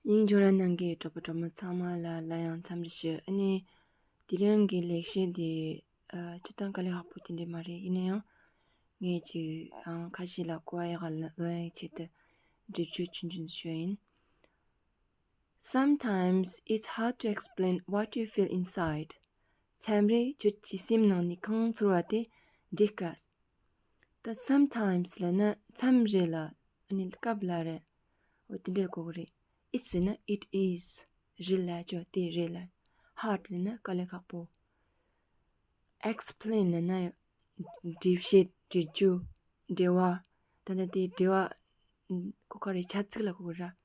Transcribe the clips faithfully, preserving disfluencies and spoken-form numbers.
སྙིང་རྗེ་རང་གནང་གི་གྲོགས་པོ་གྲོགས་མོ་ཚང་མ་ལ་སླར་ཡང་འཚམས་འདྲི་ཞུ། ཨ་ནི་དེ་རིང་གི་ལེགས་བཤད་འདི་ཨ་སྤྱིར་བཏང་དཀའ་ལས་ཁག་པོ་དེ་འདྲ་མ་རེད། ཡིན་ན་ཡང་ངས་ཅིག་ཨང་ཁ་ཤས་ལ་གོ་བ་ཡག་ལ་ལོན་ཡག་ཆེད་དུ་འགྲེལ་བརྗོད་ཆུང་ཆུང་ཞུ་ཡིན། Sometimes it's hard to explain what you feel inside. མཚམས་རེ་ཁྱོད་ཀྱི་སེམས་ནང་ནས་གང་ཚོར་བ་དེ་འགྲེལ་དཀའ། ད་sometimes ལབ་ན་མཚམས་རེ་ལ་ཨ་ནི་སྐབས་ལ་རེད། འོ་དེ་འདྲ་གོ་གི་རེད། It's ན་it is རེད་ལབ་ཆོག་དེ་རེད་ལ། Hard ལབ་ན་དཀའ་ལས་ཁག་པོ། Explain ལབ་ན་འགྲེལ་བཤད་འགྲེལ་རྒྱུ་འགྲེལ་བ། ད་ལྟ་དེ་འགྲེལ་བ་གོ་ག་རེ་བྱ་ཚིག་ལ་གོ་གི་ར།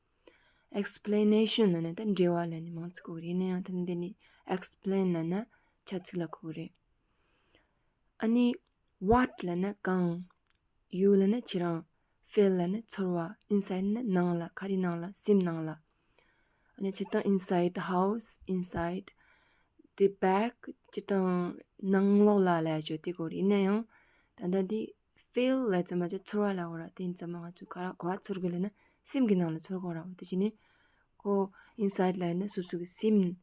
Explanation ལབ་ན་ད་འགྲེལ་བ་ལབ་ནི་མང་ཚིག་གོ་གི་རེད། ཡིན་ན་ཡང་ད་ལྟ་འདི་ནི་explain ལབ་ན་བྱ་ཚིག་ལ་གོ་གི་རེད། ཨ་ནི་what ལབ་ན་གང་། you ལབ་ན་ཁྱེད་རང་། feel ལབ་ན་ཚོར་བ། inside ལབ་ན་ནང་ལ། ག་རེ་ནང་ལ། སེམས་ནང་ལ། ཨ་ནི་སྤྱིར་བཏང་inside the house, inside the bag སྤྱིར་བཏང་ནང་ལོགས་ལ་ལབ་ཡ་ཆོག་དེ་གོ་རེད། ཡིན་ན་ཡང་ད་ལྟ་འདི་feel ལབ་ཙམ་མ་ཆོག་ཚོར་བ་ལབ་གོ་ར། དེ་ཡིན་ཙམ་མ་ང་ཚོས་ག་ར་ག་པར་ཚོར་གི་ལབ་ན་སེམས་ཀྱི་ནང་ལ་ཚོར་གོ་ར། འོ་དེ་བྱས་ནས་ཁོ་inside ལབ་ན་སོ་སོ་གི་སེམས།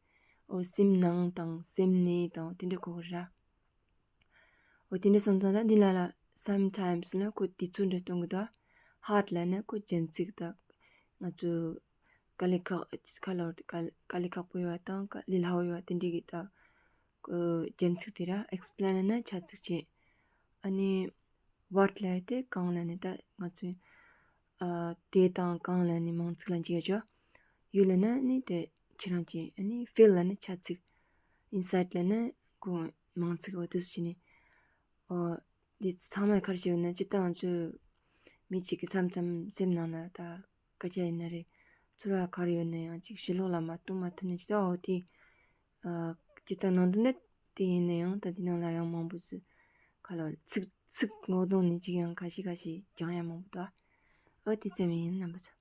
འོ་སེམས་ནང་དང་སེམས་ནང་དང་དེ་འདྲ་གོ་གི་ར། འོ་དེ་འདྲ་སོང་ཙང་ད་འདི་ལ་ལ་sometimes ལ་ཁོ་དུས་ཚོད་འདྲ་གཏོང་གི་འདུག hard ལབ་ན་ཁོ་རྒྱན་ཚིག་དང་ང་ཚོ་དཀའ་ལས་ཁག་ཁ་ལོ་དཀའ་དཀའ་ལས་ཁག་པོ་ཡོད་པ་དང་དཀའ་ལས་སླ་བོ་ཡོད་པ་དེ་འདྲ་གི་ད་ཁོ་རྒྱན་ཚིག་དེ་ར། Explain ལབ་ན་བྱ་ཚིག་བྱས། ཨ་ནི་what ལབ་དེ་གང་ལབ་ནི་ད་ང་ཚོས་ཨ་དེ་དང་གང་ལབ་ནི་མང་ཚིག་ལ་འཇུག་ཡ་ཆོག you ལབ་ན་ནི་དེ་ཁྱེད་རང་གི། ཨ་ནི་feel ལབ་ན་བྱ་ཚིག inside ལབ་ན་ཁོ་མང་ཚིག་འོ་དུས་བྱས་ནི། འོ་འདི་ཚང་མས་ག་རེ་བྱས་ཡོད་ན་སྤྱིར་བཏང་ང་ཚོས་མི་གཅིག་གི་མཚམས་མཚམས་སེམས་ནང་ལ་ད་སྐད་ཆ་ཡིན་ན་རེད། ཚོར་བ་ག་རེ་ཡོད་ན་ཡང་ཅིག་ཕྱི་ལོགས་ལ་མ་གཏོང་མ་ཐུབ་ན་ཅི་ད་འོ་དེ་ཨ་སྤྱིར་བཏང་ནང་དོན་ནི་དེ་ཡིན་ན་ཡང་ད་འདི་ནང་ལ་ཡང་མང་པོ་ཞིག་ག་ལ་ཚིག་ཚིག་ངོ་གདོང་ནས་ཅིག་ཡང་ཁ་ཤས་ཁ་ཤས་སྦྱང་ཡ་མང་པོ་འདུག་ཨ་དེ་ཙམ་ཡིན། རྣམ་པ་ཚོ།